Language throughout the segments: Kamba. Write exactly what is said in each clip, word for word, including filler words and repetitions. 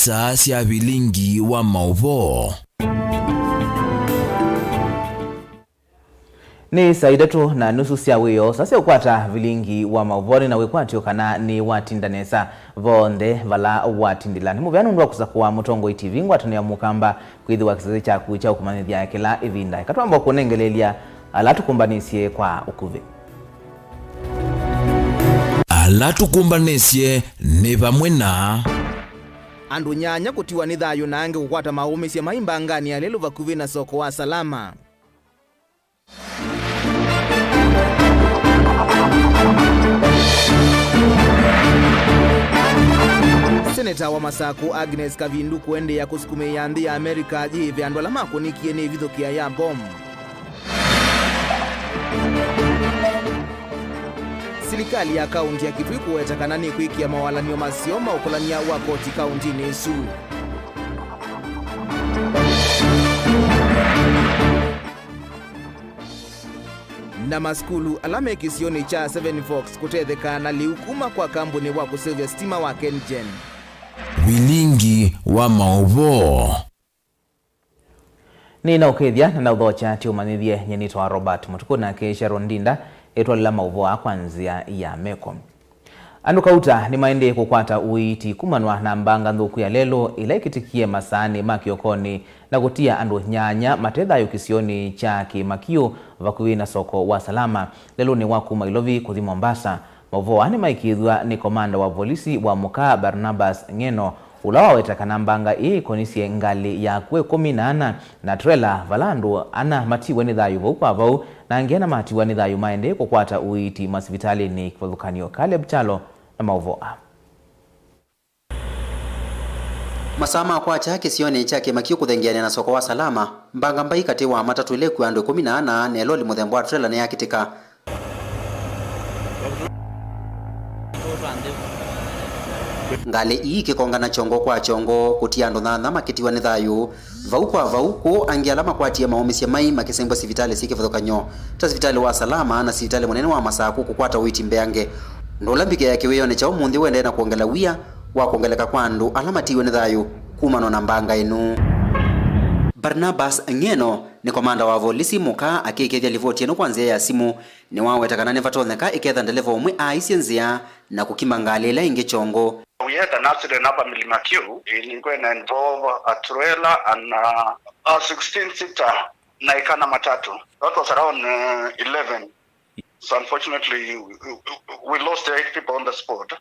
Saa sya vilingi wa maũvoo. Nĩ saa itatũ na nusu sya wĩoo, saa sya ũkwata vilingi wa maũvoo. Nĩ na wĩkwatyo kana nĩwatinda nesa vonthe vala watindĩla. Nĩ mũvea nũndũ wa kũsakũa Mũtongoi T V, ngwatanĩo ya Mũkamba, kwĩthĩwa kĩsese kyaku kya ũkũmanyĩthya kĩla ĩvinda. Eka twamba kũnengeleelya ala tũkũmbanĩsye kwa ũkuvĩ. Ala tũkũmbanĩsye nĩ vamwe na. Andũ nyanya kũtiwa nĩ thayũ na angĩ kũkwata maũmĩsye mai mbanganĩ ya lelũ vakuvĩ na soko wa Salama. Seneta wa Masakũ Agnes Kavindu kũendeea kũsukumĩĩa nthĩ ya Amerika yĩĩve andũ ala makũnĩkie nĩ ĩvithũkĩa ya mbomu. Silikalĩ ya kaũnti ya Kitui kũweta kana nĩkwĩkĩa mawalany'o maseo ma ũkũlany'a wa koti kaũntinĩ ĩsu. Na masukulu ala me kĩsionĩ kya Seven Forks kũtetheka na lĩu kuma kwa kambuni wa kũseũvya sitima wa KenGen. Vilingi wa maũvoo. Nĩnaũkethya na naũthokya tũmanyĩthye. Nyie nĩtawa Robert Mũtukũ, nake Sharon Ndinda etwalĩla maũvoo aa kwa nzĩa ya meko. Andũ kauta nĩmaendee kũkwata ũiiti kumanwa na mbanga nthũku ya lelũ ĩla ĩkĩtĩkie masaanĩ ma kĩokonĩ na kũtia andũ nyanya mate thayũ kĩsionĩ kya Kĩmakiũ vakuvĩ na soko wa Salama lelũnĩ wa kuma Ilovi kũthi Mombasa. Maũvoo aa nĩmaĩkĩĩthw'a nĩ komanda wa volisi wa Mũkaa, Barnabas Ng'eno, ũla waweta kana mbanga ĩĩ ĩkonisye ngalĩ ya akũũ ĩkũmi na ana na trela, vala andũ ana matiwe nĩ thayũ vau kwa vau, na angĩ ana matiwa nĩ thayũ maendee kũkwata ũiiti masivitalĩnĩ kĩvathũkany'o. Caleb Kyalo na maũvoo aa. Masaa ma kwakya kĩsionĩ kya Kĩmakiũ kũthengeanĩa na soko wa Salama, mbanga mbai katĩ wa matatũ ĩla ĩkua andũ ĩkũmi na ana na ĩloli mũthemba wa trela nĩyakĩtĩka. Ngalĩ ii ikĩkongana kyongo kwa kyongo, kũtia andũ nyanya makĩtiwa nĩ thayũ vau kwa vau, kũu angĩ ala makwatie maũmĩsye mai makĩsembwa sivitalĩ syĩ kĩvathũkany'o, ta sivitalĩ wa Salama na sivitalĩ mũnene wa Masakũ kũkwata ũiiti mbeange. Ũndũ ũla mbikĩa ya kĩwĩonĩ kya ũmũnthĩ ũendee na kwongela wia wa kwongeleka kwa andũ ala matiwe nĩ thayũ kumanwa na mbanga ĩno. Barnabas Ng'eno nĩ komanda wa volisi Mũkaa akĩĩkĩĩthya livoti ĩno kwa nzĩa ya simũ. Nĩwaweta kana nĩvatonyeka ĩketha ndeleva ũmwe aaisye nzĩa na kũkima ngalĩ ĩla ĩngĩ kyongo. We had an accident hapa Milima Kiu, ilikuwa ina involve a trailer and uh, a sixteen seater na ikana matatu. That was around uh, eleven. So unfortunately we, we, we lost eight people on the spot.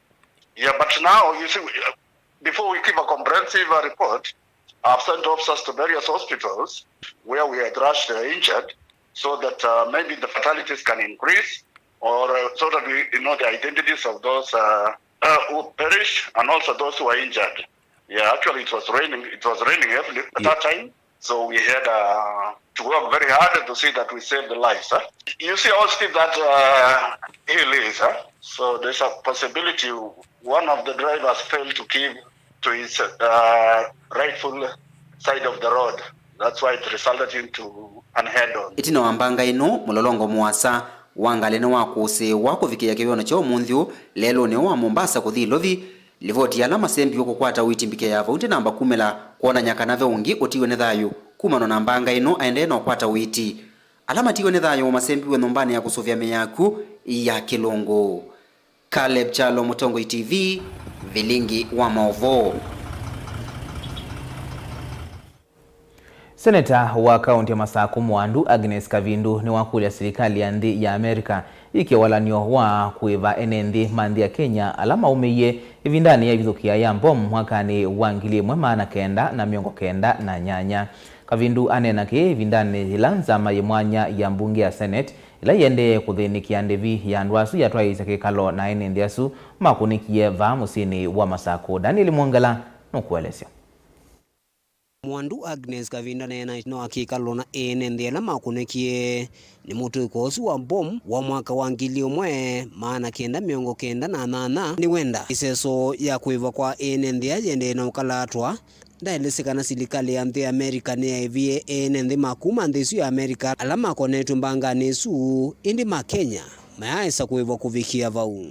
Yeah, but now you see, we, uh, before we give a comprehensive uh, report, I've sent officers to various hospitals where we had rushed the injured so that uh, maybe the fatalities can increase or uh, so that we you know the identities of those uh, uh, who perish and also those who are injured. Yeah, actually it was raining. It was raining heavily at that time, so we had uh, to work very hard to see that we save the lives. Huh? You see how steep that uh, hill is. Huh? So there's a possibility one of the drivers failed to give to his uh, rightful side of the road. That's why it resulted into an head-on. Ĩtina wa mbanga ĩno, mũlolongo mũasa wa ngalĩ nĩwakũsĩĩwa kũvikĩĩa kĩwĩonĩ kya ũmũnthĩ ũũ lelũnĩ ũũ wa Mombasa kũthi Ilovi. Livoti ya ala masembiwe kũkwata ũiiti mbikĩa ya vau ndĩnamba kumĩla kwonany'a kana ve ũngĩ ũtiwe nĩ thayũ kumanwa na mbanga ĩno aendee na ũkwata ũiiti. Ala matiwe nĩ thayũ masembiwe nyũmbanĩ ya kũsũvĩa mĩĩ ya akw'ũ ya Kĩlũngũ. Caleb Kyalo, Mũtongoi T V, vilingi wa maũvoo. Seneta wa kaũnti ya Masakũ Mwandu Agnes Kavindu nĩwakũlya silikalĩ ya nthĩ ya Amerika yĩkĩe walany'o wa kũĩva ene nthĩ ma nthĩ ya Kenya ala maũmĩie ĩvindanĩ ya ĩvithũkĩa ya mbomu mwakanĩ wa ngili ĩmwe maana kenda na mĩongo kenda na nyanya. Kavindu aneena kĩĩ ĩvindanĩ yĩla nzama yĩ mwanya ya mbunge ya Senate ĩla yĩendee kũthĩnĩkĩa ndĩvi ya andũ asu yatwaĩĩsya kĩkalo na ene nthĩ asu makũnĩkie vaa mũsyĩnĩ wa Masakũ. Daniel Mwongela nũkũelesya. Mwandu Agnes Kavindu aneena ĩtina wa kĩkalo na ene nthĩ ala makũnĩkie nĩ mũtũĩko ũsu wa mbomu wa mwaka wa ngili ĩmwe maana kenda mĩongo kenda na nyanya nĩwenda ĩseso ya kũĩva kwa ene nthĩ aa yĩendee na ũkalatwa. Ndaelesya kana silikalĩ ya nthĩ ya Amerika nĩyaĩvie ene nthĩ ma kuma nthĩ ĩsu ya Amerika ala makonetw'e mbanganĩ ĩsu, ĩndĩ ma Kenya mayaaĩsa kũĩvwa kũvikĩa vau.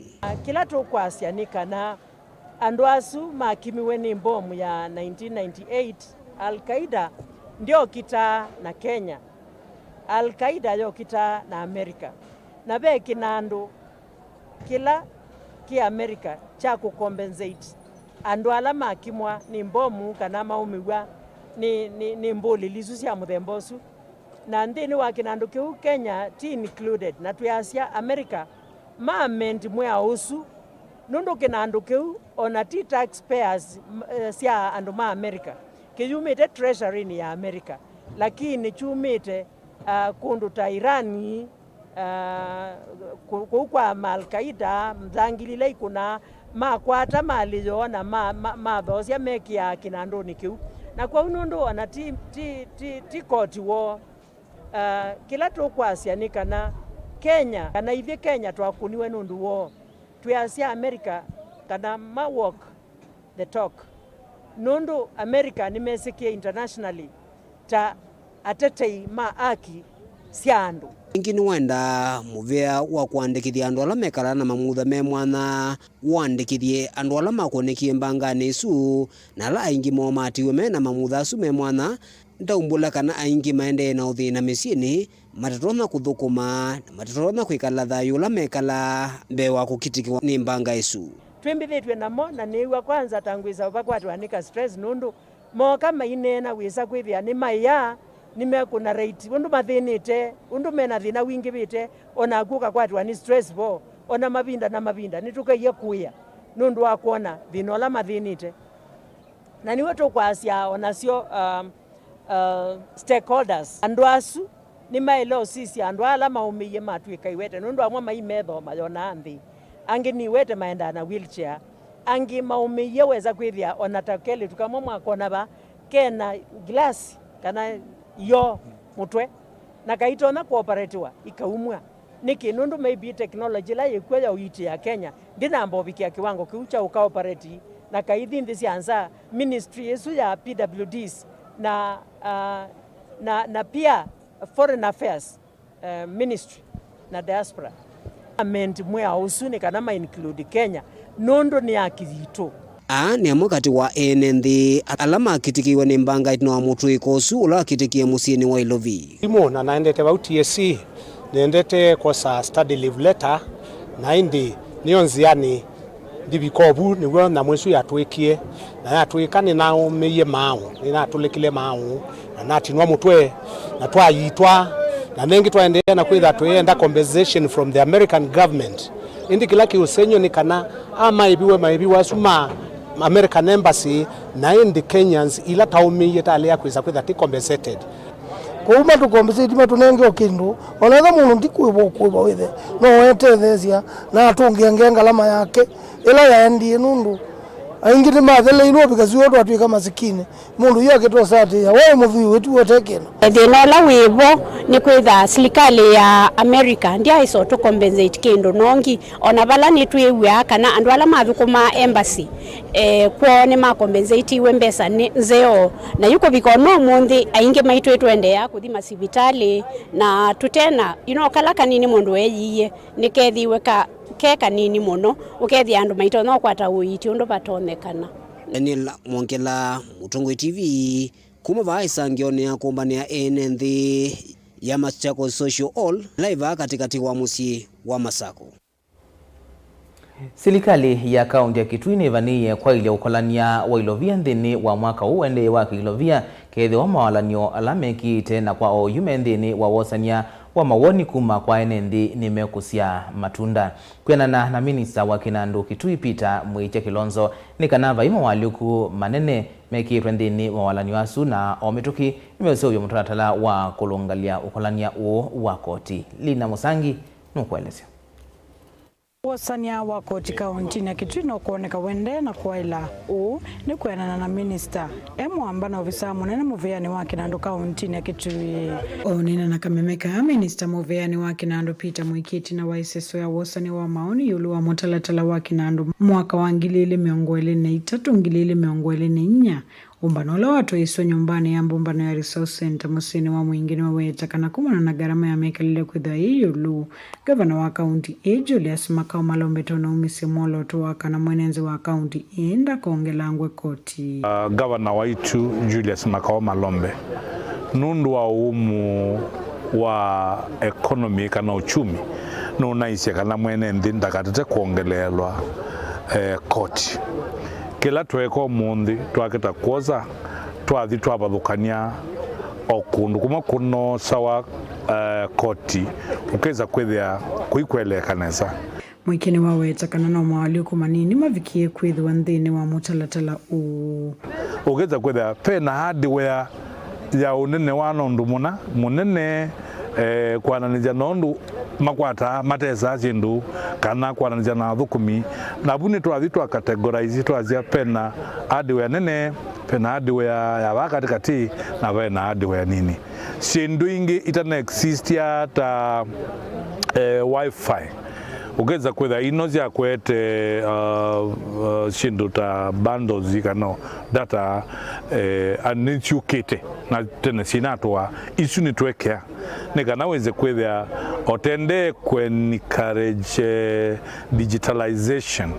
Kĩla tũkwasya nĩ kana Andũ asu makimiwe nĩ mbomu ya nineteen ninety-eight, Al-Qaeda ndyokitaa na Kenya. Al-Qaeda yokitaa na America. Na ve kĩnandũ kĩla kĩ America kya kũ compensate andũ ala makimwa nĩ mbomu kana maũmĩw'a nĩ, nĩ, nĩ mbũlĩli isu sya mũthemba ũsu. Na nthĩnĩ wa kĩnandũ kĩu, Kenya ti included, na twĩasya America ma amend mwĩao ũsu, nũndũ kĩnandũ kĩu ona ti taxpayers, m-, eh, sya andũ ma America, kĩyumĩte treasury-inĩ ya America, lakini kyumĩte, ah, kũndũ ta Iran, ah, kũ-, kũu kwa ma Al-Qaeda, nthangili ila ikũnaa, makwata malĩ yoo na ma-, ma-, mathoosya mekĩaa kĩnandũnĩ kĩu. Na kwoou nũndũ ona ti, ti, ti, ti koti woo, ah, kĩla tũkwasya nĩ kana Kenya, kana ithyĩ Kenya twakũniwe nũndũ woo, twĩasya America kana ma walk the talk, nũndũ America nĩmesĩkĩe internationally ta atetei ma aki sya andũ. Ĩngĩ nĩwendaa mũvea wa kũandĩkĩthya andũ ala mekalaa na mamutha me mwanya, ũandĩkĩthye andũ ala makwonekile mbanganĩ ĩsu, na ala aingĩ moo matiwe me na mamutha asu me mwanya, ndaumbũla kana aingĩ maendee na ũthĩna mĩsyĩnĩ, matatonya kũthũkũma, na matatonya kwĩkala thayũ ũla mekalaa mbee wa kũkitĩkĩwa nĩ mbanga ĩsu. Twĩmbĩthĩtw'e namo, na nĩĩw'a kwanza ta ngwĩsa vakwatwa nĩ ka stress, nũndũ mooka maineena wĩsa kwĩthĩa nĩmaĩa, nĩmekũnarrate ũndũ mathĩnĩte, ũndũ mena thĩna wingĩvĩte, o naku ũkakwatwa nĩ stress vo, ona mavinda na mavinda nĩtũkaie kũĩa nũndũ wa kwona thĩna ũla mathĩnĩte. Na nĩw'o tũkwasya o nasyo, um, uh, stakeholders. Andũ asu nĩmaĩle ũsisya andũ ala maũmĩie matw'ĩka iwete, nũndũ amwe mai methoo mayonaa nthĩ, angĩ nĩ iwete maendaa na wheelchair, angĩ maũmĩie wesa kwĩthĩa o na ta kelĩtu kamwe mwakona va kena glass kana ioo mũtwe, na kaitonya kũoperetiwa ikaumw'a. Nĩkĩ? Nũndũ maybe technology ĩla yĩkw'o ya ũiiti ya Kenya ndĩnamba ũvikĩa kĩwango kĩu kya ũka operate, na kaithi nthĩ sya nza, ministry ĩsu ya P W Ds na, ah, na, na pia Foreign Affairs, eh, Ministry na Diaspora amend mwĩao ũsu nĩ kana ma include Kenya, nũndũ nĩ aki yitũ. Aa nĩ amwe katĩ wa ene nthĩ ala makitĩkĩiwe nĩ mbanga ĩtina wa mũtũĩko ũsu ũla wakitĩkie mũsyĩnĩ wa Ilovi. Thimũ na naendete vau T S C, nĩendete kwosa study leave letter, na ĩndĩ nĩyo nzĩanĩ ndivika ovu nĩw'o nyamũ ĩsu yatwĩkie, na yatwĩka nĩnaũmĩie maaũ, nĩnatũlĩkile maaũ, na natinwa mũtwe, na twayitwa, na nengĩ twaendeea na kwĩtha twĩenda compensation from the American government. Ĩndĩ kĩla kĩ ũsengy'o nĩ kana aa maĩviwe maĩviwa asu ma American Embassy, na ĩndĩ Kenyans ila taũmĩie talea kwĩsa kwĩtha tĩ compensated. Kwoou matũ compensate, matũnenge o kĩndũ, o na ethwa mũndũ ndikũĩva ũkũĩva wĩthe, no wetetheesya na atũngĩange ngalama yake ĩla yaendie, nũndũ aingĩ nĩmatheleilwe ũvika syũa twatw'ĩka masikini. Mũndũ yu akĩtwasatĩĩa, we mũthwii wĩtiwe ũte kĩndũ. Thĩna ũla wĩ vo nĩ kwĩtha silikalĩ ya America ndyaĩsa ũtũ compensate kĩndũ nongi, o na vala nĩtwĩw'aa kana andũ ala mathũkũmaa embassy, eh, kwoo nĩmakombensetiwe mbesa nĩ nzeo. Na yu kũvika o na ũmũnthĩ, aingĩ maitũ nĩtũendeea kũthi masivitalĩ na tũte na, you know, kala kanini mũndũ eeyiie nĩkethiwe ka, ke kanini mũno, ũkethĩa andũ maitonya ũkwata ũiiti ũndũ vatonyekana. Daniel Mwongela, Mũtongoi T V, kuma vaa ĩsangyonĩ ya kũmbanĩa ene nthĩ ya Machakos Social Hall, ĩla ĩ vaa katĩkatĩ wa mũsyĩ wa Masako. Silikalĩ ya kaũntĩ ya Kitui nĩvanĩĩe kwaĩlya ũkolany'a wa ilovia nthĩnĩ wa mwaka ũũ ũendee wa kĩilovia, kethĩwa mawalany'o ala mekĩĩte na kwa oyu me nthĩnĩ wa wosany'a wa mawoni kuma kwa ene nthĩ nĩmekũsyaa matunda. Kwĩanana na minista wa kĩnandũ Kitui Peter Mwĩkya Kilonzo, nĩ kana vai mawaalyũku manene mekĩĩtwe nthĩnĩ wa mawalany'o asu, na o mĩtũkĩ nĩmeũseũvya mũtalatala wa kũlũngalya ũkolany'a ũũ wa koti. Lina Mũsangi nũkũelesya. Wosany'a wa koti kaũntĩnĩ ya Kitui nũkwoneka wendee na kwaĩla ũũ nĩ kwĩanana na minista e mũamba na ovisaa mũnene mũvĩanĩ wa kĩnandũ kaũntĩnĩ ya Kitui. Oonena na kameme kaa, minista mũvĩanĩ wa kĩnandũ Peter Mwĩkya ĩtina wa ĩseso ya wosany'a wa maoni ĩũlũ wa mũtalatala wa kĩnandũ mwaka wa ngili ilĩ mĩongo ĩlĩ na itatũ, ngili ilĩ mĩongo ĩlĩ na inya, Ũmbano ũla watwaiswe nyũmbanĩ ya mbũmbano ya Resource Centre mũsyĩnĩ wa Mwingi nĩwaweta kana kumana na ngarama ya mĩkalĩle kwĩthĩwa yĩ ĩũlũ, ngavana wa kaunti ĩĩ Julius Makao Malombe nũnaumisye mwolooto wa kana mwene nzĩ wa kaunti ĩĩ ndakongelangwe koti. Uh, ngavana waitũ Julius Makao Malombe, nũndũ wa ũũmu wa economy kana uchumi, nũnaisye kana mwene nthĩ ndakatate kwongeleelwa, eh, koti. Kĩla tweeka ũmũnthĩ, twakĩta kwosa, twathi twavathũkany'a o kũndũ kũmwe kũnoosawa, eh, koti, ũkesa kwĩthĩa kũikweleeka nesa. Mwĩkĩ nĩwaweta kana no mawalyũku manini mavikie kwĩthĩwa nthĩnĩ wa mũtalatala ũũ. Ũkesa kwĩthĩa ve na hardware ya ũnene wa nũndũ mũna mũnene, eh, kwananĩsya na ũndũ makwataa matesaa syĩndũ kana kwananĩsya na athũkũmi. Na vu nĩtwathi twa categorize, twasya ve na hardware nene, ve na hardware ya vaa katĩkatĩ, na ve na hardware nini. Syĩndũ ingĩ itana exist ta, eh, wifi. Ũkesa kwĩtha ino syakwete, uh, uh, syĩndũ ta bundles kana data, eh, and nĩsyũkĩte na tene sinatũa, isu nĩtwekea nĩ kana wĩse kwĩthĩa otendee kũ encourage, eh, digitalization,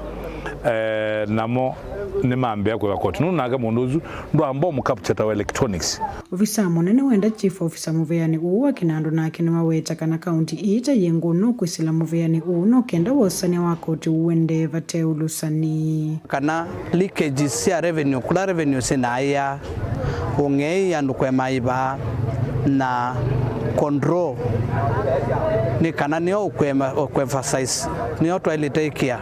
eh, namo nĩmambĩa kwĩka koti. Nũndũ nake mũndũ ũsu ndwamba ũmũcapture ta wa electronics. Ovisa mũnene wenda chief officer mũvĩanĩ ũũ wa Kinandu nake nĩwaweta kana kaunti ĩĩ ta yĩ ngũũ no kwĩsĩla mũvĩanĩ ũũ no kenda wosania wa koti ũendee vate ũlũsani. Kana leakages sya revenue, kũla revenue syĩnaĩa, ũng'ei, andũ kũema ivaa, na control, nĩ kana nĩyo ũkũema-, ũkũemphasize, nĩyo twaĩlĩte ĩkĩa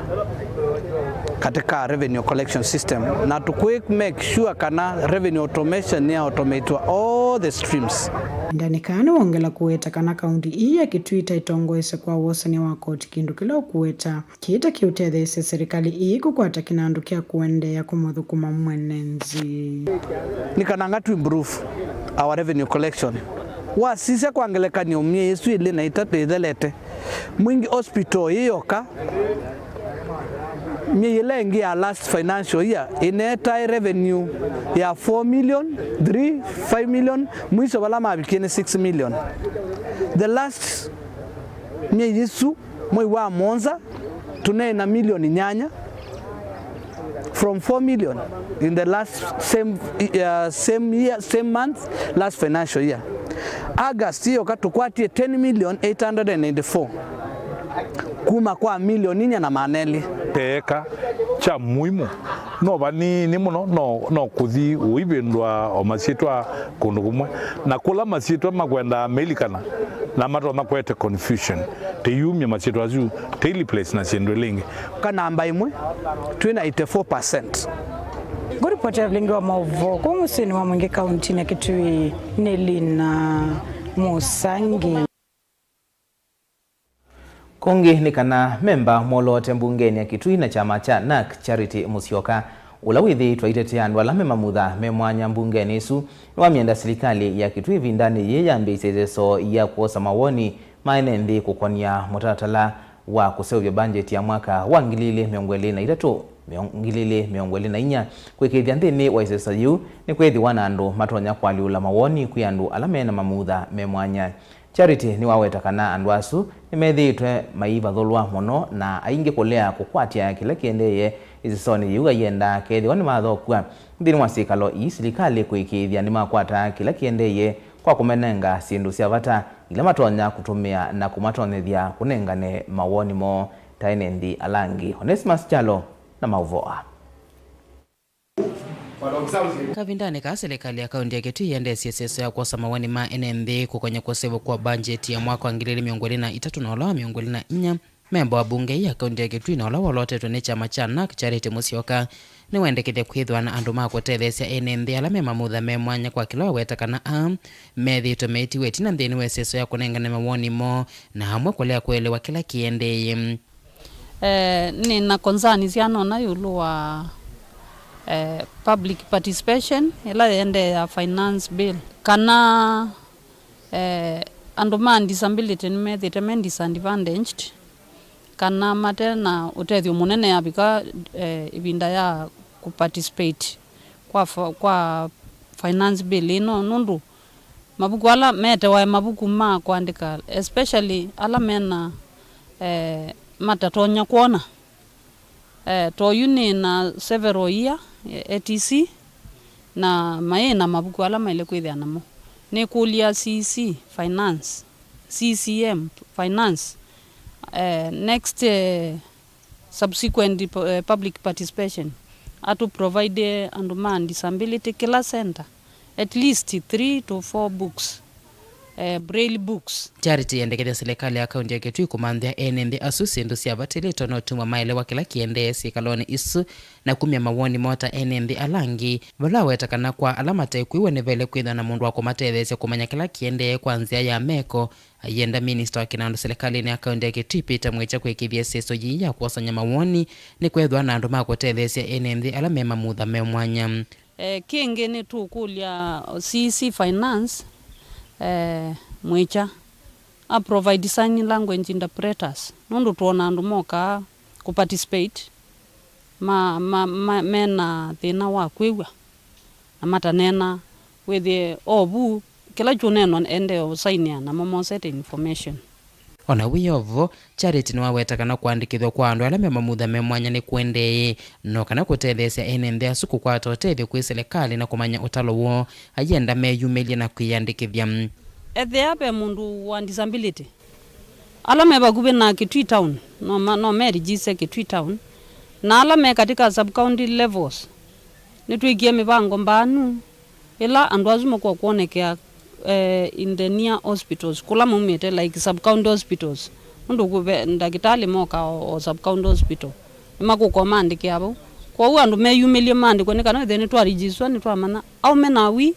katika revenue collection system, na tũkwĩ make sure kana revenue automation nĩ ya automatwa all the streams. Ndanikaa nĩwongela kũweta kana kaunti ii ya Kitui ta ĩtongoesye kwa wosania wa koti, kĩndũ kĩla ũkũweta kĩĩ ta kĩũtetheesya serikali ii kũkwata kĩnandũ kya kũendeea kũmũthũkũma mwene nzĩ. Nĩ kana nga to improve our revenue collection. Wasisya kwa ngelekany'o myei ĩsu ĩlĩ na ĩtatũ ĩthelete, Mwingi Hospital ĩĩ yoka, myei ĩla ĩngĩ ya last financial year ĩneetae revenue ya four million, three, five million, mwiso vala mavikie nĩ six million. The last myei ĩsu, mwei wa mũonza, tũneena milioni nyanya, from four million in the last same, uh, same year, same month, last financial year. August yoka tũkwatie ten million eight hundred and ninety-four kuma kwa milioni inya na maana elĩ. Teeka kya muimu no vanini mũno, no, no kũthi ũivĩndũa o masyĩtwa kũndũ kũmwe, na kũla masyĩtwa makwendaa meilikana na matonya kwete confusion. Tĩyumya masyĩtwa asu, tĩi replace na syĩndũ ila ingĩ. Ka namba ĩmwe, twĩ na eighty-four percent. Ngũripotera vilingi wa maũvoo kũu mũsyĩnĩ wa Mwingi kauntinĩ ya Kitui nĩ Lina Mũsangi. Kũngĩ nĩ kana memba mwoloote mbungenĩ ya Kitui na kyama kya NARC Charity Musyoka, ũla wĩthĩĩtwe aitetea andũ ala me mamutha me mwanya mbungenĩ ĩsu, nĩwamyenda silikalĩ ya Kitui ĩvindanĩ yĩĩ yambĩĩsye ĩseso ya kwosa mawoni ma ene nthĩ kũkonia mũtalatala wa kũseũvya mbangyeti ya mwaka wa ngili ili mĩongo ĩlĩ na itatũ, ngili ili mĩongo ĩlĩ na inya, kũĩkĩĩthya nthĩnĩ wa ĩseso yĩu nĩkwĩthĩwa na andũ matonya kũalyũla mawoni kwĩ andũ ala me na mamutha me mwanya. Charity nĩwaweta kana andũ asu nĩmethĩĩtwe maivathũlwa mũno na aingĩ kũlea kũkwatya kĩla kĩendeeye ĩsesonĩ yĩu, aienda kethĩwa nĩmathokw'a nthĩnĩ wa syĩkalo ii, silikalĩ kũĩkĩĩthya nĩmakwata kĩla kĩendeeye kwa kũmenenga syĩndũ sya vata ila matonya kũtũmĩa na kũmatonyethya kũnengane mawoni moo ta ene nthĩ ala angĩ. Onesimus Kyalo na maũvoo aa. Kavindanĩ kaa, silikalĩ ya kaunti ya Kitui ĩendeesye ĩseso ya kwosa mawoni ma ene nthĩ kũkonya kũseũvw'a kwa mbangyeti ya mwaka wa ngili ili mĩongo ĩlĩ na itatũ na ũla wa mĩongo ĩlĩ na inya. Memba wa mbunge ii ya kaunti ya Kitui na ũla wolotetwe nĩ kyama kya NARC Charity Musyoka nĩwendekethya kwĩthĩwa na andũ ma kũtetheesya ene nthĩ ala me mamutha me mwanya, kwa kĩla waweta kana aa methĩĩtwe meetiwe ĩtina nthĩnĩ wa ĩseso ya kũnengane mawoni moo na amwe kũlea kũelewa kĩla kĩendeeye. Eh, nĩ na concern syanona ĩũlũ wa, eh, public participation ĩla yĩendee ya finance bill, kana, eh, andũ ma disability nĩmethĩĩtwe me disadvantaged, kana mate na ũtethyo mũnene yavika, eh, ĩvinda ya kũ participate kwa, fa- kwa finance bill ĩno, nũndũ mavuku ala metewae, mavuku ma kũandĩka, especially ala mena, eh, matatonya kwona. Eh, toyu nĩ na several year, eh, A T C, na maĩ na mavuku ala maĩle kwĩthĩa namo. Nĩkũlya C E C finance, C E C M finance, eh, next, eh, subsequent, eh, public participation, atũ provide andũ ma disability kĩla center at least three to four books, eh, braille books. Charity yendekethya silikalĩ ya kaunti ya Kitui kũmanthĩa ene nthĩ asu syĩndũ syavatĩlĩtwe na ũtumwa maelewa kĩla kĩendee syĩkalonĩ isu na kumya mawoni moo ta ene nthĩ ala angĩ, vala aweta kana kwa ala matekwĩw'a nĩvaĩle kwĩthwa na mũndũ wa kũmatetheesya kũmanya kĩla kĩendee kwa nzĩa ya meko. Ayenda minista wa kĩnandũ silikalĩnĩ ya kaunti ya Kitui Peter Mwĩkya kũĩkĩĩthya ĩseso yĩĩ ya kwosany'a mawoni nĩkwethĩwa na andũ ma kũtetheesya ene nthĩ ala me mamutha me mwanya. Eh, kĩngĩ nĩtũkũlya C E C Finance, eh, Mwĩkya a provide sign language interpreters, nũndũ twona andũ mokaa kũ participate ma, ma, ma, mena thĩna wa kwĩw'a na mataneena, wĩthĩe o vu kĩla kyũneenwa endee ũsainĩa namo mosete information. O na wĩ o vo, Charity nĩwaweta kana kũandĩkĩthw'a kwa andũ ala me mamutha me mwanya nĩkũendee, no kana kũtetheesya ene nthĩ asu kũkwata ũtethyo kwĩ silikalĩ na kũmanya ũtalo woo, ayenda meyumĩlye na kwĩyandĩkĩthya. Ethĩa ve mũndũ wa disability, ala me vakuvĩ na Kitui Town no ma- no meregister Kitui Town, na ala me katika sub county levels, nĩtwĩkie mĩvango mbaanu ĩla andũ asu makw'a kwonekea, eh, in the near hospitals kũla maumĩte, like sub county hospitals, nũndũ kũve ndakĩtalĩ moka o, o sub county hospital, nĩmakũka maandĩkĩa vau. Kwoou andũ meyumĩlye maandĩkwe nĩ kana wĩthĩe nĩtwaregister, nĩtwamanya aũme na awii,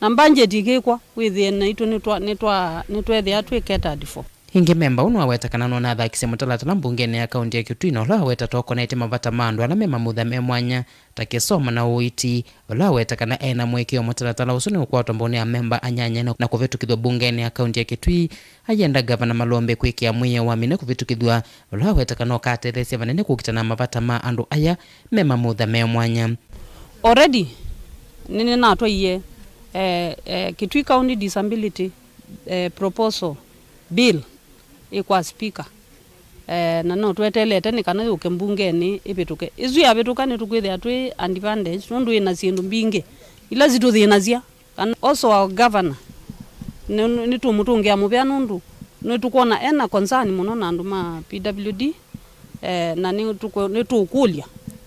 na budget ĩkĩkwa, wĩthĩe naitũ nĩtwa- nĩtwa- nĩtwethĩa twĩ catered for. Ĩngĩ, memba ũũ nĩwaweta kana nũnathakisye mũtalatala mbungenĩ ya kaunti ya Kitui, na ũla waweta tokonetye mavata ma andũ ala me mamutha me mwanya ta kĩsomo na ũiiti, vala aweta kana e na mũĩkĩĩo mũtalatala ũsu nĩũkwatwa mbau nĩ amemba anyanya na, na kũvĩtũkĩthw'a mbungenĩ ya kaunti ya Kitui. Ayenda ngavana Malombe kwĩkĩa mwĩao wa mine kũvĩtũkĩthw'a, vala aweta kana ũkatetheesya vanene kũkita na mavata ma andũ aya me mamutha me mwanya. Already nĩnĩnatwaie, eh, eh, Kitui County Disability, eh, Proposal Bill ĩ kwa speaker. Eh, na no tweteelete nĩ kana yũke mbungenĩ ĩvĩtũke. Ĩsu yavĩtũka nĩtũkwĩthĩa twĩ advantage nũndũ ĩna syĩndũ mbingĩ ila sitũthĩnasya. Kana also our governor, nĩ- nĩtũmũtũngĩa mũvea nũndũ nĩtũkwona ena concern mũno na andũ ma P W D, eh, na nĩtũkũ- nĩtũũkũlya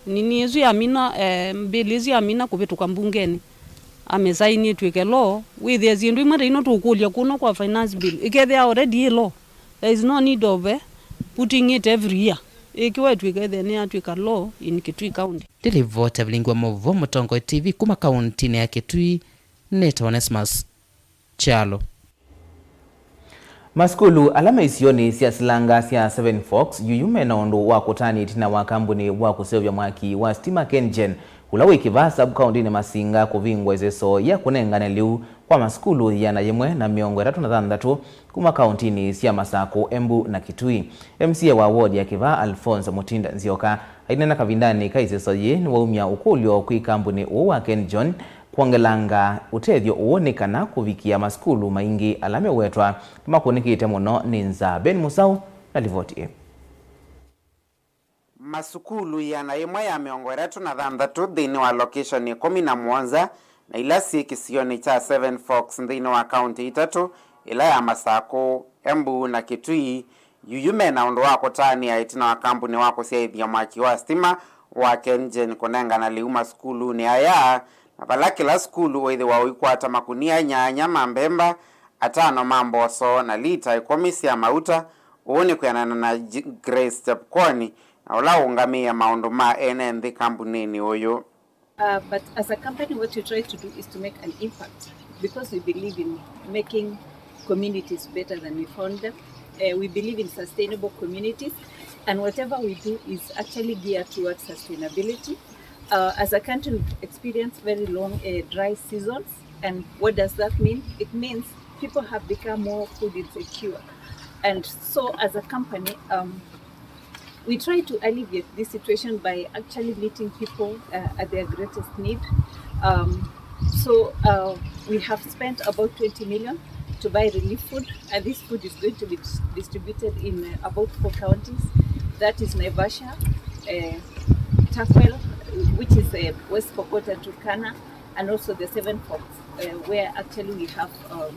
nini ĩsu yamina, eh, bill ĩsu yamina kũvĩtũka mbungenĩ, amĩsaini ĩtw'ĩke law, wĩthĩe syĩndũ imwe ta ino tũũkũlya kũno kwa finance bill, ĩkethĩa already ĩ law. There is no need of, eh, putting it every year. Ĩkĩwa ĩtw'ĩka ĩthĩa nĩyatw'ĩka law in Kitui County. Ndĩlivota vilingi wa maũvoo Mũtongoi T V kuma kauntinĩ ya Kitui, nĩtawa Onesmus Kyalo. Masukulu ala me isionĩ sya silanga sya Seven Forks yuyu mena ũndũ wa kũtani ĩtina wa kambuni wa kũseũvya mwaki wa sitima KenGen, ũla wĩ Kĩvaa sub-kaũntĩnĩ Masinga, kũvingwa ĩseso ya kũnengane lĩu kwa masukulu yĩana yĩmwe na mĩongo ĩtatũ na thanthatũ kuma kaũntĩnĩ sya Masakũ, Embu na Kitui. M C A wa ward ya Kĩvaa, Alphonse Mutinda Nzioka, aineena kavindanĩ ka ĩseso yĩĩ, nĩwaumya ũkũlyo kwĩ kambuni ũũ wa KenGen kwongelanga ũtethyo ũũ nĩ kana kũvikĩa masukulu maingĩ ala mewetwa nĩmakũnĩkĩte mũno nĩ nzaa. Ben Musau na livoti ĩĩ. Masukulu ĩana yĩmwe ya mĩongo ĩtatũ na thanthatũ nthĩnĩ wa location ĩkũmi na mũonza na ila syĩ kĩsionĩ kya Seven Forks nthĩnĩ wa kaũntĩ itatũ, ĩla ya Masakũ, Embu na Kitui, yuyu mena ũndũ wa kũtanĩa ĩtina wa kambuni wa kũsyaĩthya mwaki wa sitima wa KenGen kũnengana lĩu masukulunĩ aya, na vala kĩla sukulu ũĩthĩwa ũikwata makunia nyanya ma mbemba, atano ma mboso na lita ĩkũmi sya mauta. Ũũ nĩ kwĩanana na J- Grace Chepkwony, na ũla ũũngamĩe maũndũ ma ene nthĩ kambuninĩ ũyũ. Uh, but as a company, what we try to do is to make an impact because we believe in making communities better than we found them. Uh, we believe in sustainable communities, and whatever we do is actually geared towards sustainability. Uh, as a country, we've experienced very long, uh, dry seasons, and what does that mean? It means people have become more food insecure. And so, as a company, um, we try to alleviate this situation by actually meeting people, uh, at their greatest need. Um, so uh, we have spent about twenty million to buy relief food, and this food is going to be dis- distributed in uh, about four counties. That is Naivasha, uh, Tukwel, which is uh, West Pokot and Turkana, and also the Seven Forks, uh, where actually we have um,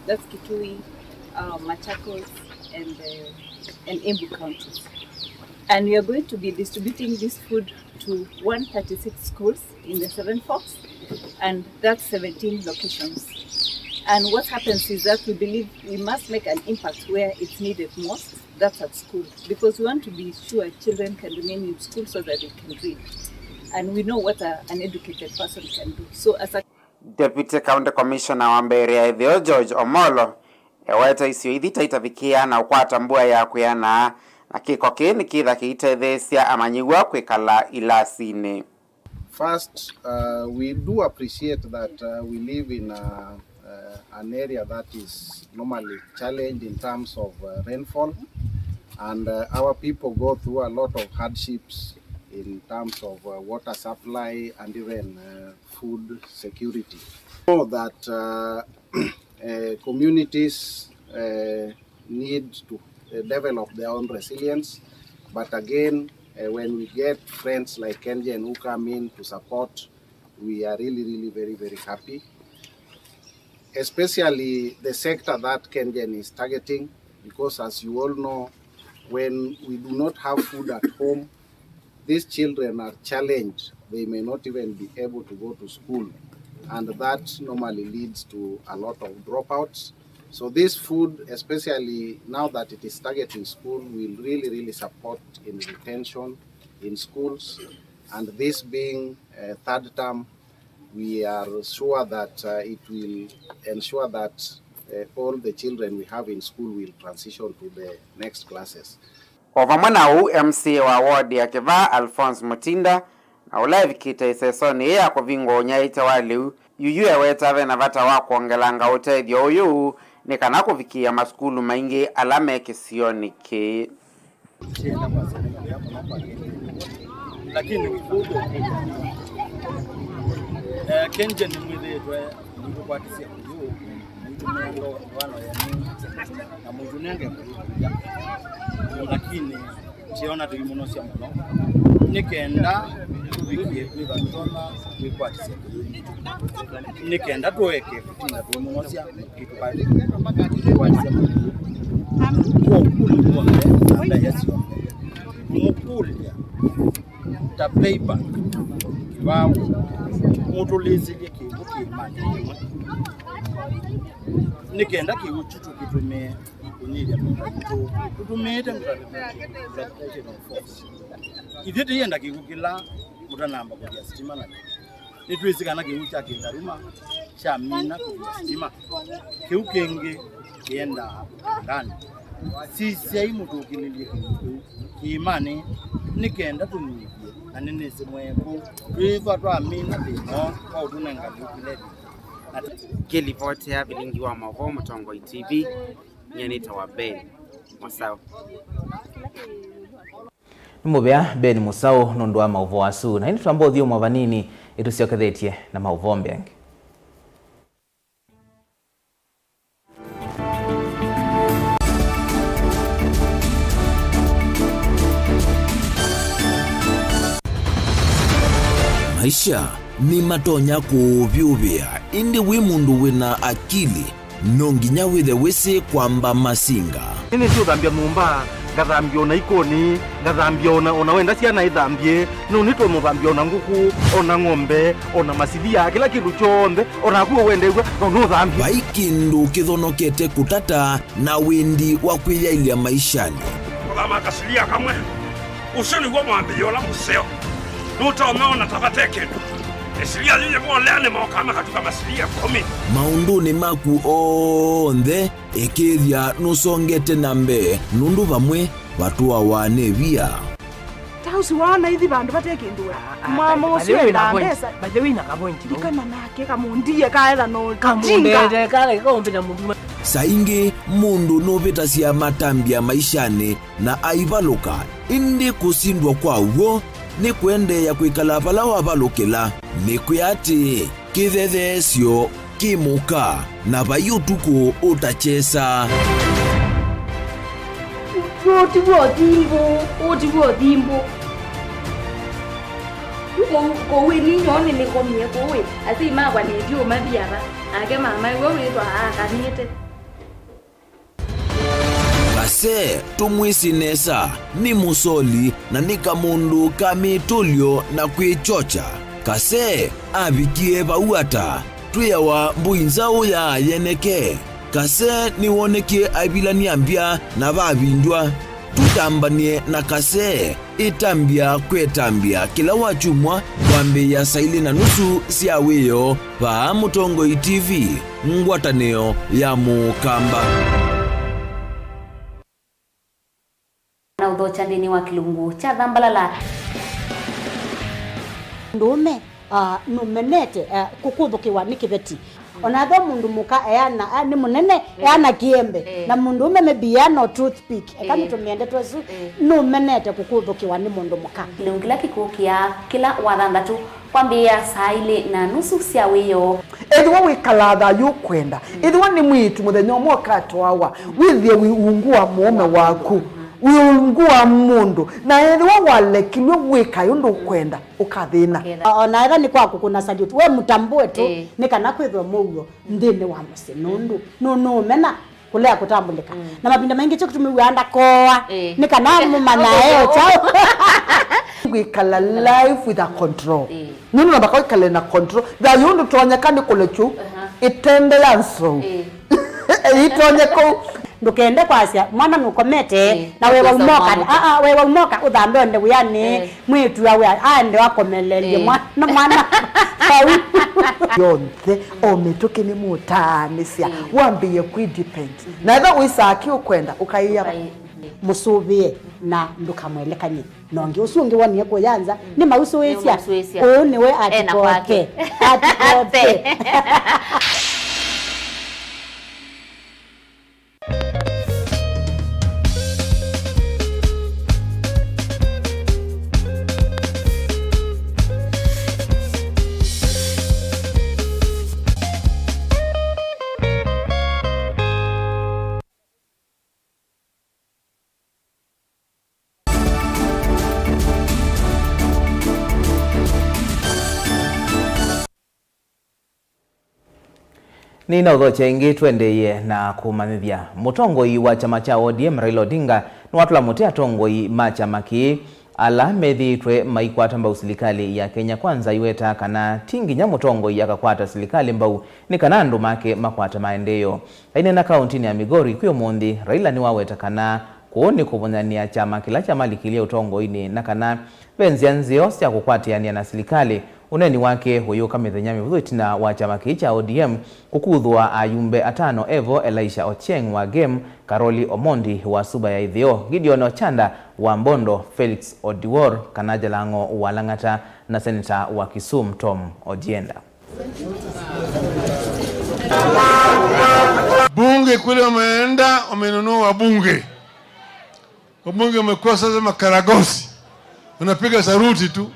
that's Kitui, uh, Machakos, and uh, and Embu counties. And we are going to be distributing this food to one thirty-six schools in the Seven Forks, and that's seventeen locations. And what happens is that we believe we must make an impact where it's needed most, that's at school, because we want to be sure children can remain in school so that they can read. And we know what a, an educated person can do. So as a Deputy County Commissioner wa Mbeere ya Ĩtheo, George Omolo, eweta isio ithi ta itavikĩa na ũkwata mbua ya kwĩana, na kĩko kĩĩ nĩkĩtha kĩitetheesya amanyĩw'a kwĩkala ilasinĩ. First, uh, we do appreciate that uh, we live in a, uh, an area that is normally challenged in terms of uh, rainfall, and uh, our people go through a lot of hardships in terms of uh, water supply and even uh, food security. Know that uh, uh, communities uh, need to uh, develop their own resilience, but again, uh, when we get friends like KenGen who come in to support, we are really, really very, very happy, especially the sector that KenGen is targeting, because as you all know, when we do not have food at home, these children are challenged. They may not even be able to go to school, and that normally leads to a lot of dropouts. So this food, especially now that it is targeting school, will really, really support in retention in schools. And this being a third term, we are sure that uh, it will ensure that uh, all the children we have in school will transition to the next classes. O vamwe na ũu, M C A wa ward ya Kĩvaa, Alphonse Mutinda, na ũla evikĩte ĩsesonĩ yĩĩ ya kũvingũa ũnyaĩĩkya wa lĩu, yuyu eweta ve na vata wa kwongelanga ũtethyo ũyũ nĩ kana kũvikĩĩa masukulu maingĩ ala me kĩsionĩ kĩĩ. Lakini eh, KenGen nĩmwĩthĩĩtwe mũitũkwatĩsya kũyũ, mũitũmĩa ndwano yenyu na mũitũnenge kũyũ kũya. Lakini kĩona tũimũnosya mũno nĩ kenda tũvikie kwĩva tũtonya kwĩkwatĩsya kũyũ. Nĩ kenda tũeke kũtinda tũimũnosya kũkũlya w'onthe na ndaĩa syonthe. Kũmũkũlya ta payback, kĩvaũ, mũtũlĩsĩlye kĩw'ũ kĩĩmanĩ kĩmwe, nĩ kenda kĩw'ũ kyu tũkĩtũmĩe kũnyivya mĩmba yitũ tũtũmĩĩte gravitational force. Ithyĩ tũyenda kĩw'ũ kĩla mũtanamba kũthĩa sitima nakyo. Nĩtwĩsĩ kana kĩw'ũ kya kĩndaruma kyamina kũthĩa sitima, kĩu kĩngĩ kĩendaa nganĩ. Sisyai mũtũkĩlĩlye kĩw'ũ kĩu kĩĩmanĩ nĩ kenda tũnyivye, na nĩnĩsĩ mweeku twĩĩthwa twamina thĩna ũũ kwa ũtũnenga kĩw'ũ kĩla ĩvinda. Ngĩlivotea vilingi wa maũvoo Mũtongoi T V, nyie nĩtawa Ben Mũsaũ. Nĩ mũvea Ben Mũsaũ nũndũ wa maũvoo asu. Na ĩndĩ twamba ũthyũmũa vanini, ĩtũsyokethetye na maũvoo mbee angĩ. Maisha nĩmatonya kũũvyũvĩa, ĩndĩ wĩ mũndũ wĩ na akili, no nginya wĩthe wĩsĩ kwamba masinga. Nĩnĩsĩ ũthambya nyũmba, ngathambya o na ikoni, ngathambya o na, o na wenda syana ithambye, no nĩtonya ũthambya o na ngũkũ, o na ng'ombe, o na masilia, kĩla kĩndũ kyonthe, o naku ũwendeew'a, no nũthambye. Vai kĩndũ kĩthonokete kũtata na wĩndi wa kwĩyaĩlya maishanĩ. Kũthama kasilia kamwe, ũsu nĩw'o mwambĩĩo ũla mũseo. Nũtonya ona ta vate kĩndũ. Ĩsilia yĩyĩ moleanĩ mokaa makatuka masilia ĩkũmi. Maũndũnĩ maku onthe, ĩkĩĩthya nũsongete na mbee, nũndũ vamwe vatũawa nĩ via. Ta ũsu waona ithi vandũ vate kĩndũ we. Ah, ah, mama ũsu endaa mbesa. By the way, na ka point. Ndikana nake kamũndie kaetha no kamũndete kala kaũmbĩta mũndũ. Saa ingĩ mũndũ nũvĩtasya matambya maishanĩ na aivalũka, ĩndĩ kũsindwa kwa w'o nĩ kũendeea kwĩkala vala wavalũkĩla. Nĩkwĩa atĩĩ, kĩthetheesyo kĩ mũka, na vai ũtukũ ũtakyesa. Ũũ ti w'o thimbũ, ũũ ti w'o thimbũ. Kũu, kũu ĩ ninyoo nĩnĩkomie kũu ĩ, asyai makwa nĩtyo mathi ava, nake mama ĩwe wĩtwa aakanĩte. Kase, tũmwĩsĩ nesa, nĩ mũsoli na nĩ kamũndũ ka mĩtũlyo na kwĩkyokya. Kase avikie vau ata? Twĩawa mbũi nzaũ ya yeneke. Kase nĩwonekie aivilany'a mbya na vavindw'a. Tũtambany'e na Kase. Ĩtambya kwetambya kĩla wakyumwa kwambĩĩa saa ilĩ na nusu sya wĩoo vaa Mũtongoi T V, ngwatanĩo ya Mũkamba. Na ũthokya nthĩnĩ wa kĩlungu kya Thambalala. Mũndũũme, ah, nũmenete, ah, kũkũthũkĩwa nĩ kĩveti. Ona ethĩwa mũndũ mũka eana, a, nĩ mũnene, eh, eana kĩembe, eh, na mũndũũme maybe eana o toothpick, eka, eh, nĩtũmĩende twesu, eh, nũmenete kũkũthũkĩwa nĩ mũndũ mũka. Kĩlungu kĩla kĩkũkĩa kĩla wathanthatũ kwambĩĩa saa ilĩ na nusu sya wĩoo. Ethĩwa wĩkalaa thayũ ũkwenda, mm, ethĩwa nĩ mwĩĩtu mũthenya ũmwe ũkatwawa, mm, wĩthĩe wĩ ungu wa mũũme waku, mm, wĩ ungu wa mũndũ, na ethĩwa walekilw'e wĩkae ũndũ ũkwenda, ũkathĩna. Ũkethĩa. O-, ona ethĩwa nĩ kwa kũkũna salute, we mũtambũe tu, ĩĩ, nĩ kana kwĩthwe mũuo nthĩnĩ wa mũsyĩ, nũndũ nũ-, nũũmena kũlea kũtambũlĩka. Mm. Na mavinda maingĩ kyo kĩtumi wĩaa ndakoa, ĩĩ, nĩ kana mũmanyae o kyaũ. Kwĩkala life with a control. Ĩĩ. Nũndũ no mũhaka wĩkale na control. Thayũ ndũtonyeka nĩ kũlekyu, aha, ĩtende ya nzou. Ĩĩ. Ĩtonye kũu. Ndũkende kwasya mwana nũkomete, ĩĩ, na wewa ũkĩsa umoka, mwana. Aa, wewa umoka ũthambe ũende wĩanĩ, ĩĩ, mwĩĩtu awe aende akomelelye, ĩĩ, mwana, mwana vau. Yonthe, o mĩtũkĩ nĩmũtaanĩsya, ĩĩ, wambĩĩe kwĩ depend. Mhm. Na ethĩwa wĩsaa kĩ ũkwenda, ũkaĩa. Ũkaĩ-, mhm, mũsũvĩe na ndũkamwelekany'e. Na ũngĩ ũsu ũngĩ wonie kũya nza, mm, nĩmausũĩsya. Nĩmausũĩsya. Ũũ nĩwe ena kwake. Atikote. Atikote. Nĩnaũthokya ĩngĩ, tũendeeye na kũmanyĩthya. Mũtongoi wa kyama kya O D M, Raila Odinga, nĩwatũla mũtĩ atongoi ma kyama kĩĩ ala methĩĩtwe maikwata mbau silikalĩ ya Kenya Kwanza, aiweta kana ti nginya mũtongoi akakwata silikalĩ mbau nĩ kana andũ make makwate maendeeo. Aineena kaũntĩnĩ ya Migori kwĩ ũmũnthĩ, Raila nĩwaweta kana kũu nĩ kũvũnyanĩa kyama kĩla kyamalikĩlye ũtongoinĩ na kana ve nzĩa nzeo sya kũkwatĩanĩa na silikalĩ. Ũneeni wake ũyũka mĩthenya mĩvũthũ ĩtina wa kyama kĩĩ kya O D M kũkuthũa ayumbe atano, evo Elisha Ochieng wa Gem, Karoli Omondi wa Suba ya Ĩtheo, Gideon Ochanda wa Mbondo, Felix Odiwuor kana Jalang'o wa Lang'ata, na seneta wa Kisumu Tom Ojienda. Bunge kule umeenda, umenunua wabunge. Wabunge wamekuwa sasa makaragosi. Unapiga saruti tu.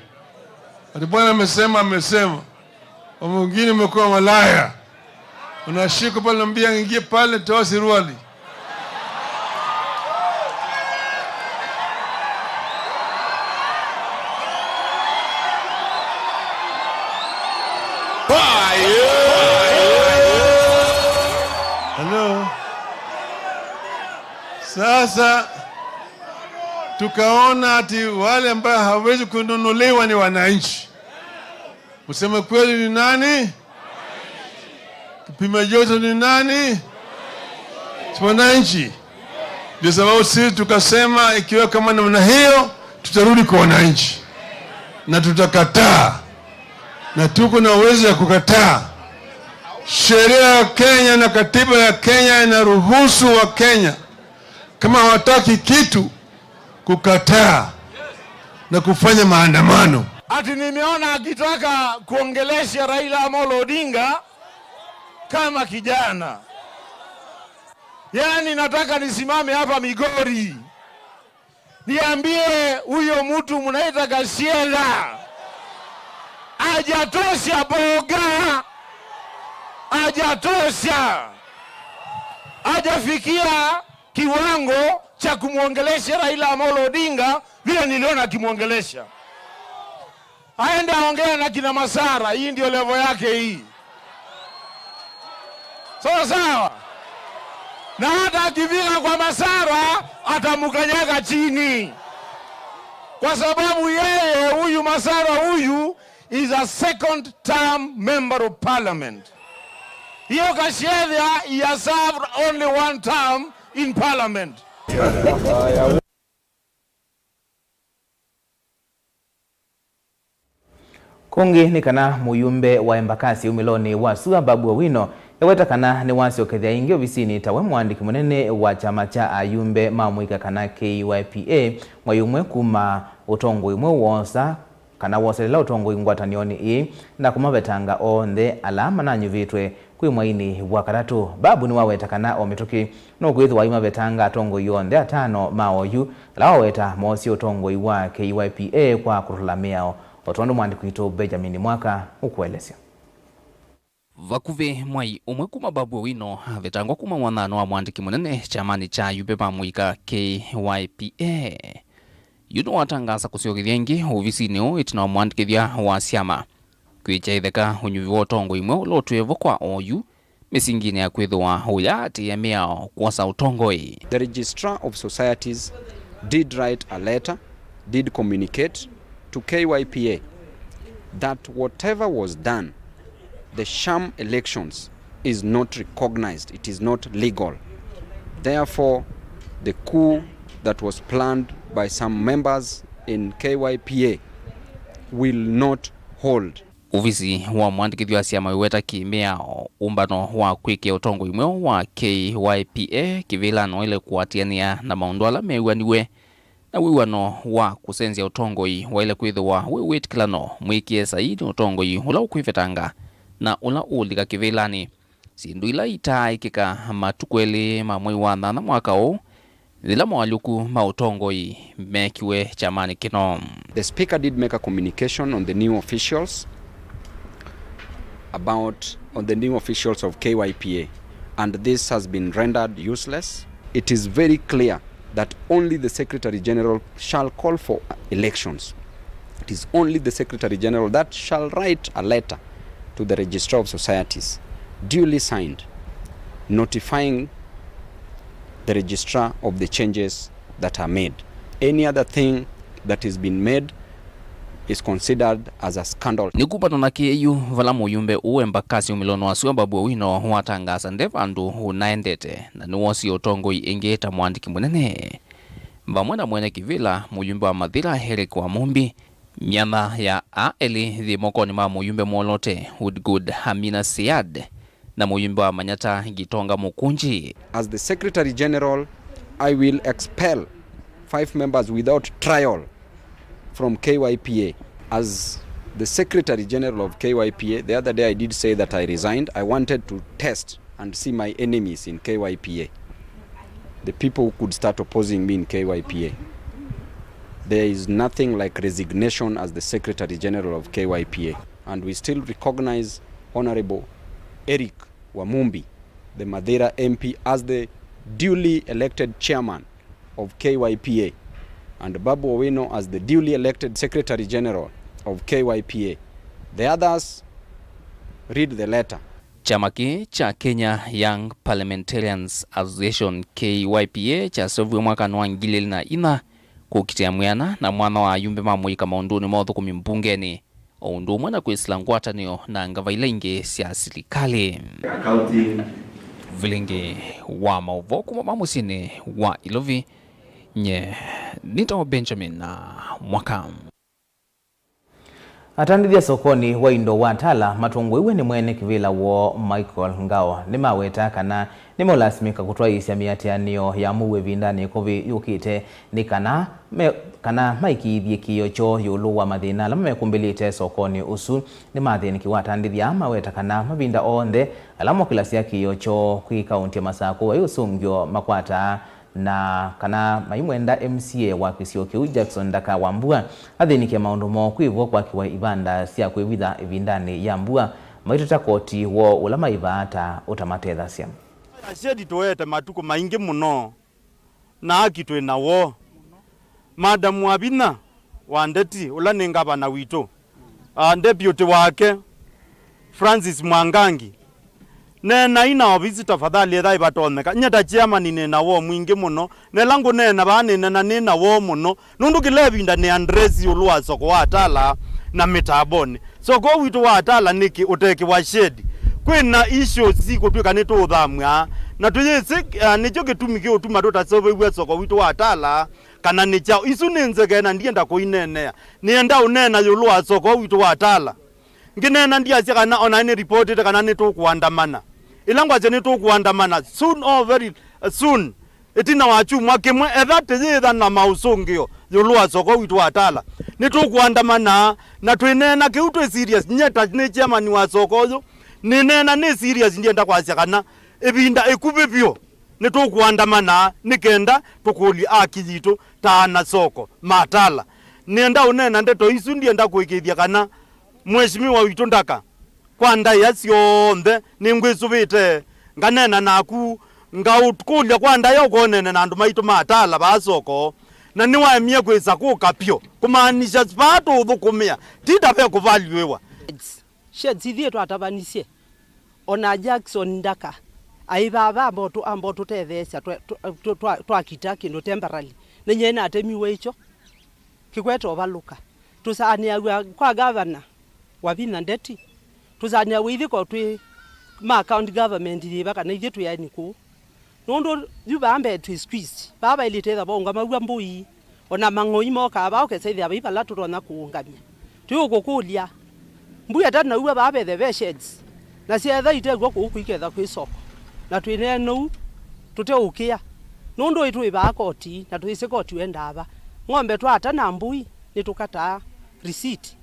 Ati bwana amesema, amesema. Wa mwingine umekuwa malaya. Unashika pale, unamwambia ingie pale, toa suruali. Hello. Sasa tukaona ati wale ambao hawezi kununuliwa ni wananchi. Mseme kweli ni nani? Kipima joto ni nani? Si wananchi. Ndio sababu sisi tukasema ikiwa kama namna hiyo, tutarudi kwa wananchi. Na tutakataa. Na tuko na uwezo ya kukataa. Sheria ya Kenya na katiba ya Kenya inaruhusu wa Kenya, kama hawataki kitu, kukataa na kufanya maandamano. Ati nimeona akitaka kuongelesha Raila Amolo Odinga kama kijana. Yaani, nataka nisimame hapa Migori, Niambie huyo mtu mnaita Gachagua, hajatosha boga, hajatosha, hajafikia kiwango cha kumwongelesha Raila Amolo Odinga vile niliona akimwongelesha. Aende aongee na kina Masara, hii ndio level yake hii. Sawa sawa. Na hata akifika kwa Masara, atamkanyaga chini. Kwa sababu yeye huyu Masara huyu is a second term member of parliament. Hiyo Gachagua, he has served only one term in parliament. Kũngĩ nĩ kana mũyumbe wa Embakasi umĩlonĩ wa sua Babu Owino eweta kana nĩwasyokethya ĩngĩ ovisinĩ tawe mũandĩki mũnene wa kyama kya ayumbe ma mũika kana K Y P A mwai ũmwe kuma ũtongoi mweũ woosa kana woselela ũtongoi ngwatanĩonĩ ĩĩ na kũmavetanga onthe ala mananyuvĩtwe kwĩ mwainĩ wa katatũ. Babu nĩwaweta kana o mĩtũkĩ nũkwĩthĩwa aimavetanga atongoi onthe atano ma oyu ala waweta moosie ũtongoi wa K Y P A kwa kũtũla mĩao, o tondũ mwandĩki witũ Benjamin Mwaka ũkũelesya. Vakuvĩ mwai ũmwe kuma Babu Owino avetangwa kuma wathani wa mwandĩki mũnene kyamanĩ kya ayumbe ma mũika K Y P A. Yu nĩwatangaasa kũsyokethya ĩngĩ ovisinĩ ũũ ĩtina wa mwandĩkĩthya wa syama kwĩkya ĩtheka ũnyuvi wa ũtongoi mweũ ũla ũtwĩe vo kwa oyu mĩsinginĩ ya kwĩthĩwa ũyaatĩĩa mĩao kwosa ũtongoi. The Registrar of Societies did write a letter, did communicate to K Y P A that whatever was done, the sham elections is not recognized, it is not legal. Therefore, the coup that was planned by some members in K Y P A will not hold. Ovisi wa mwandĩkĩthya wa syama wĩweta kĩ-mĩao ũmbano wa kwĩkĩa ũtongoi mweũ wa K Y P A kĩvĩlanĩ waĩle kũatĩanĩa na maũndũ ala mew'aniw'e na wĩw'ano wa kũsenzya ũtongoi waĩle kwĩthĩwa wĩ wĩtĩkĩlano mwĩkĩe saii nĩ ũtongoi ũla ũkwĩvetanga na ũla ũũlika kĩvĩlanĩ, syĩndũ ila itaaĩkĩka matukũ elĩ ma mwei wa nyanya mwaka ũũ, yĩla moalyũku ma ũtongoi meekiwe kyamanĩ kĩno. The speaker did make a communication on the new officials about, on the new officials of K Y P A, and this has been rendered useless. It is very clear that only the Secretary General shall call for elections. It is only the Secretary General that shall write a letter to the Registrar of Societies, duly signed, notifying the Registrar of the changes that are made. Any other thing that is being made is considered as a scandal. Nĩ kumana na kĩĩ yu vala mũyumbe ũũ Embakasi umĩlonĩ wa sua Babu Owino watangaasa nde vandũ ũnaendete na nĩwosie ũtongoi ĩngĩ ta mwandĩki mũnene. Vamwe na mwene kĩvĩla, mũyumbe wa Mathira Eric Wamumbi, myanya ya aa elĩ yĩ mokonĩ ma mũyumbe mwolote Hudhud Amina Syed na mũyumbe wa Manyata Gitonga Mukunji. As the Secretary General, I will expel five members without trial from K Y P A. As the Secretary General of K Y P A, the other day I did say that I resigned. I wanted to test and see my enemies in K Y P A, the people who could start opposing me in K Y P A. There is nothing like resignation as the Secretary General of K Y P A, and we still recognize Honorable Eric Wamumbi, the Mathira M P, as the duly elected chairman of K Y P A, and Babu Owino as the duly elected Secretary General of K Y P A. The others, read the letter. Kyama kĩĩ kya Kenya Young Parliamentarians Association, K Y P A, kyaseũviw'e mwakanĩ wa ngili ilĩ na inya kũkitĩa mwĩana na mwanya wa ayumbe ma mũika maũndũnĩ ma ũthũkũmi mbungenĩ, o ũndũ ũmwe na kwĩsĩla ngwatanĩo na ngava ila ingĩ sya silikalĩ. Vilingi wa maũvoo kuma ma mũsyĩnĩ wa Ilovi, nye nĩtawa Benjamin Mwaka. Atandĩthya sokonĩ wa indo wa Tala matongowĩw'e nĩ mwene kĩvĩla woo Michael Ngao nĩmaweta kana nĩmeũlasimĩka kũtwaĩĩsya mĩatĩanĩo ya mũuo ĩvindanĩ ĩkuvĩ yũkĩte nĩ kana me, kana maĩkĩĩthye kĩĩo kyoo ĩũlũ wa mathĩna ala mamekũmbĩlĩte sokonĩ ũsu. Nĩmathĩnĩkiwe atandĩthya aa maweta kana mavinda onthe ala mokĩlasya kĩĩo kyoo kwĩ kaũntĩ ya Masakũ wai ũsũngĩo makwataa Na kana maimwenda M C A wa kĩsio kĩu Jackson Ndaka Wambua athĩnĩke maũndũ moo kwĩvwa kwakĩwa ivanda sya kwĩvitha ĩvindanĩ ya mbua, maitata koti woo ũla maĩvaa ta ũtamatethasya. Shedi tũete matukũ maingĩ mũno, na aki twĩ na woo. Madam Wavinya wa Ndeti, ũla nĩ ngavana witũ, a, deputy wake, Francis Mwangangi, neenai na ovisi tafadhali, ethĩwa ĩvatonyeka. Nyie ta chairman nĩ na woo mwingĩ mũno, na ĩla ngũneena vaa nĩneena nĩ na woo mũno, nũndũ kĩla ĩvinda nĩ address ĩũlũ wa soko wa Atala na mĩtambonĩ. Soko witũ wa Atala nĩkĩ ũtekĩwa shedi? Kwĩ na issues sikũtw'ĩka nĩtũũthamw'a, na tũyĩsĩ, ah, nĩkyo kĩtumi kĩũtuma tũtaseũvĩw'a soko witũ wa Atala, kana nĩ kyaũ? Isu nĩ nzeke na ndienda kũineenea. Nĩenda ũneena ĩũlũ wa soko witũ wa Atala. Ngĩneena ndyasya kana o na nĩripotĩte kana nĩtũkũandamana. Ĩla ngwasya nĩtũkũandamana, soon or very soon, ĩtina wa kyumwa kĩmwe, etha tĩyĩtha na maũsũngĩo ĩũlũ wa soko witũ wa Atala, nĩtũkũandamana, na twĩneena kĩu twĩ serious. Nyie ta nĩ chairman wa soko ũyũ, nĩneena nĩ serious, ndienda kwasya kana ĩvinda ĩkuvĩ vyũ nĩtũkũandamana nĩ kenda tũkũlye aki yitũ ta ana soko ma Atala. Nĩenda ũneena ndeto isu, ndienda kũĩkĩĩthya kana Mheshimiwa witũ Ndaka, kwa ndaĩa syonthe nĩngwĩsũvĩte, nganeena naku, ngaũkũlya kwa ndaĩa ũkoneene na andũ maitũ ma Atala vaa soko, na nĩwaemie kwĩsa kũka pyũ, kũmaanisha vaa tũũthũkũmĩa ti ta ve kũvalyũĩwa. Sheds ithyĩ twatavanisye, o na Jackson Ndaka aĩ vava amba ũtũ-, amba ũtũtetheesya twa-, twa-, twa-, twa-, twakita kĩndũ temporary. Nĩnyie natemiwe ikyo, kĩkwete ũvalũka. Tũsaanĩaw'a kwa gavana Wavinya Ndeti, tũsaanĩaw'a ithyĩ ko twĩ ma county government yĩva kana ithyĩ twĩ aeni kũu. Nũndũ yu vaa mbee twĩ squeeze, vaa vaĩlĩte ĩtha vaũngamaw'a mbũi, o na mang'oi mokaa vaa ũkesa ĩthĩa vai vala tũtonya kũũngamya. Twĩũkũkũlya, mbua ĩtanaua vaa vethe ve sheds, na syaetha itew'a kũu kũiketha kwĩ soko, na twĩneena ũu tũteũkĩa, nũndũ ĩ twĩ vaa koti, na twĩsĩ koti wendaa va. Ng'ombe twaata na mbũi, nĩtũkataa receipt,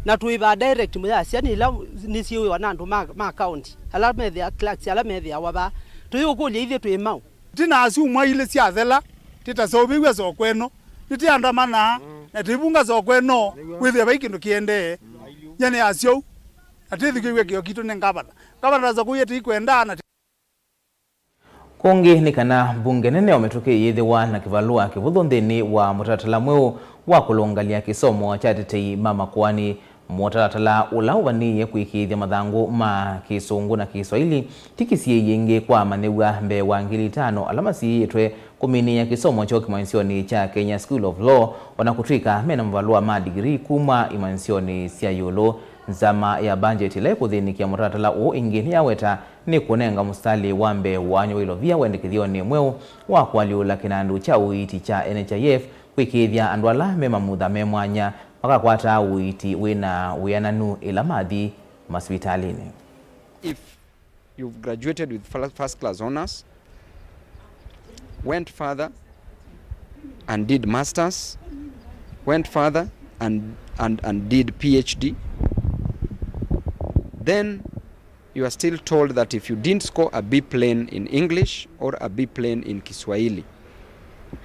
na twĩvaa direct mũyasya nĩ ila nĩsyĩwĩwa na andũ ma, ma county, ala methĩa, clerks ala methĩawa vaa. Tũyĩũkũlya ithyĩ twĩ maũ? Ĩtina wa syumwa ilĩ syathela, tĩtaseũvĩw'e soko ĩno, nĩtĩandamanaa na tĩivunga soko ĩno kwĩthĩa vai kĩndũ kĩendee. Nyie nĩ asya ũu, na tĩthukĩw'e kĩo kitũ nĩ ngavana. Ngavana ndasakũie tĩikwenda na Kũngĩ nĩ kana mbunge nene o mĩtũkĩ yĩthĩwa na kĩvalũa kĩvũthũ nthĩnĩ wa mũtalatala mweũ wa kũlũngalya kĩsomo kya atetei ma makoani. Mũtalatala ũla ũvanĩĩe kũĩkĩĩthya mathangũ ma Kĩsũngũ na Kĩswaili ti kĩsiĩĩi ĩngĩ kwa amanyĩw'a mbee wa ngili itano ala masiĩĩtwe kũminĩĩa kĩsomo kyoo kĩmanyĩsyonĩ kya Kenya School of Law, o na kũtw'ĩka me na mavalũa ma digirii kuma imanyĩsyonĩ sya ĩũlũ. Nzama ya mbanjeti ĩla ĩkũthĩnĩkya mũtalatala ũũ ĩngĩ nĩyaweta nĩ kũnenga mũsitalĩ wa mbee wa nyũmba ilovia wendekethyonĩ mweũ wa kũalyũla kĩnandũ kya ũiiti kya N H I F, kũĩkĩĩthya andũ ala me mamutha me mwanya makakwataa ũiiti wĩ na wĩananu ĩla mathi masivitalĩnĩ. If you've graduated with fir-, first class honors, went further and did masters, went further and, and, and did P H D, then you are still told that if you didn't score a B plain in English or a B plain in Kiswahili,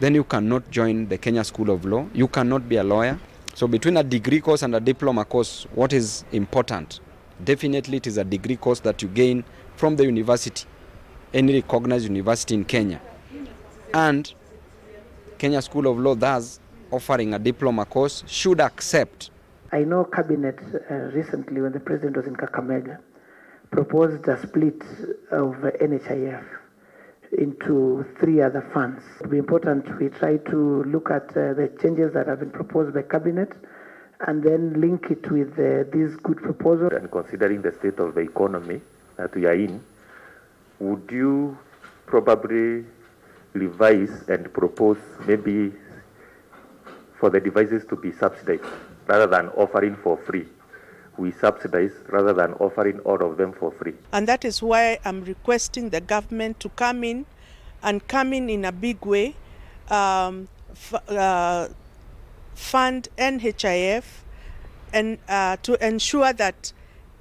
then you cannot join the Kenya School of Law, you cannot be a lawyer. So between a degree course and a diploma course, what is important? Definitely, it is a degree course that you gain from the university, any recognized university in Kenya. And Kenya School of Law, thus offering a diploma course, should accept. I know Cabinet, uh, recently, when the President was in Kakamega, proposed a split of N H I F into three other funds. It would be important we try to look at, uh, the changes that have been proposed by Cabinet and then link it with, uh, these good proposals. And considering the state of the economy that we are in, would you probably revise and propose maybe for the devices to be subsidized rather than offering for free? We subsidize rather than offering all of them for free. And that is why I'm requesting the government to come in and come in in a big way, um, f-, uh, fund N H I F and, uh, to ensure that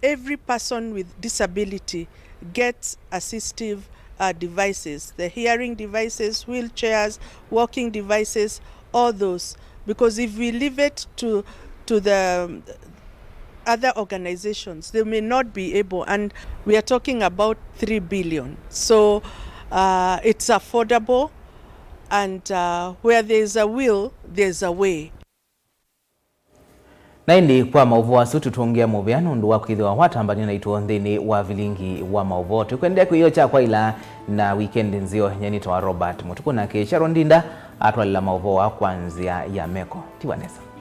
every person with disability gets assistive uh, devices, the hearing devices, wheelchairs, walking devices, all those. Because if we leave it to, to the other organizations, they may not be able, and we are talking about three billion. So uh, it's affordable, and uh, where there is a will, there's a way. Na ĩndĩ kwa maũvoo asu tũtũngĩa mũvea nũndũ wa kwĩthĩwa watambanĩa naitũ nthĩnĩ wa vilingi wa maũvoo. Tũkwendea kwĩyĩo kya kwaĩla na wikendi nzeo. Nyie nĩtawa Robert Mũtukũ, nake Sharon Ndinda atwalĩla maũvoo aa kwa nzĩa ya meko. Tiwa nesa.